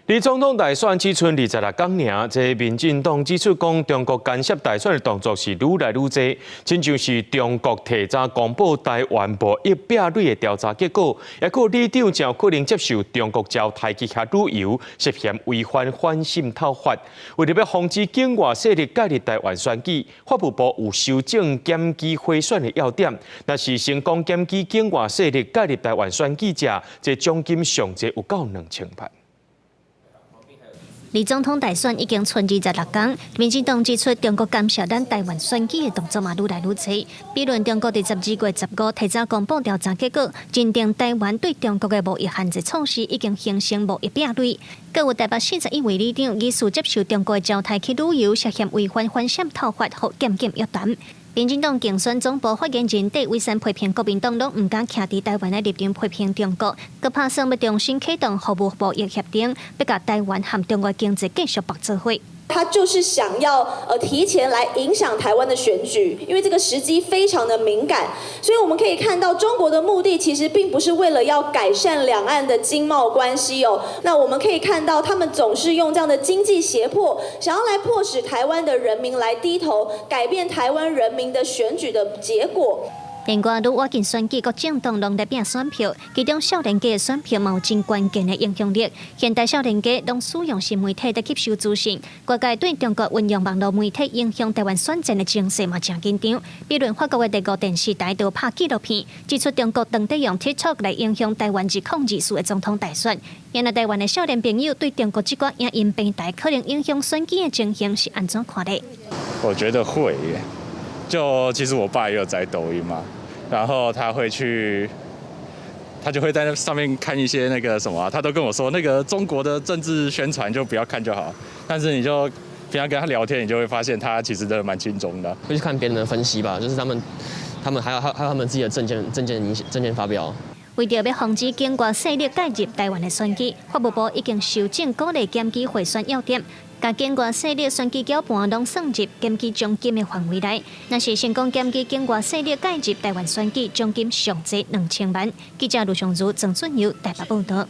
離總統大選只賰26工爾，這民進黨指出講，中國干涉大選的動作是愈來愈濟，親像是中國提早公布台灣貿易壁壘的調查結果，抑閣里長真有可能接受中國招刣去遐旅遊，涉嫌違反反滲透法。為著欲防止境外勢力介入台灣選舉，法務部有修正檢舉賄選的要點。若是成功檢舉境外勢力介入台灣選舉者，這獎金上濟有到2000萬。離總統大選已經賰26工，民進黨指出中國干涉咱台灣選舉的動作嘛愈來愈濟。比如中國佇12月15提早公布調查結果，認定台灣對中國的貿易限制措施已經形成貿易壁壘。閣有台北41位里長疑似接受中國的招刣去旅遊，涉嫌違反反滲透法，予檢警約談。民進黨競選總部發言人戴偉山批評國民黨攏毋敢徛佇台灣的立場批評中國，閣拍算欲重新啟動服務貿易協定，欲共台灣和中國經濟繼續縛做伙。他就是想要提前來影響台灣的選舉，因為這個時機非常的敏感，所以我們可以看到中國的目的其實並不是為了要改善兩岸的經貿關係哦。那我們可以看到，他們總是用這樣的經濟脅迫，想要來迫使台灣的人民來低頭，改變台灣人民的選舉的結果。另外，愈倚近選舉，各政黨攏咧拼選票，其中少年家的選票嘛有真關鍵的影響力。現代少年家攏使用新媒體來吸收資訊，外界對中國運用網路媒體影響台灣選戰的情勢嘛誠緊張。比如法國的第五電視台就拍紀錄片，指出中國當地用 TikTok 來影響台灣2024的總統大選。原來台灣的少年朋友對中國這個影音平台可能影響選舉的情形是按怎看的？我覺得會耶，就其實我爸也有載抖音嘛。然後他會去，他就會在那上面看一些那個什麼，他都跟我說那個中國的政治宣傳就不要看就好。但是你就平常跟他聊天，你就會發現他其實真的蠻親中的。會去看別人的分析吧，就是他們還有他們自己的政見發表。為著欲防止境外勢力介入台灣的選舉，法務部已經修正鼓勵檢舉賄選要點，共境外勢力選舉攪盤攏算入檢舉獎金的範圍內。若是成功檢舉境外勢力介入台灣選舉，獎金上濟2000萬。記者盧尚如、鄭俊友台北報導。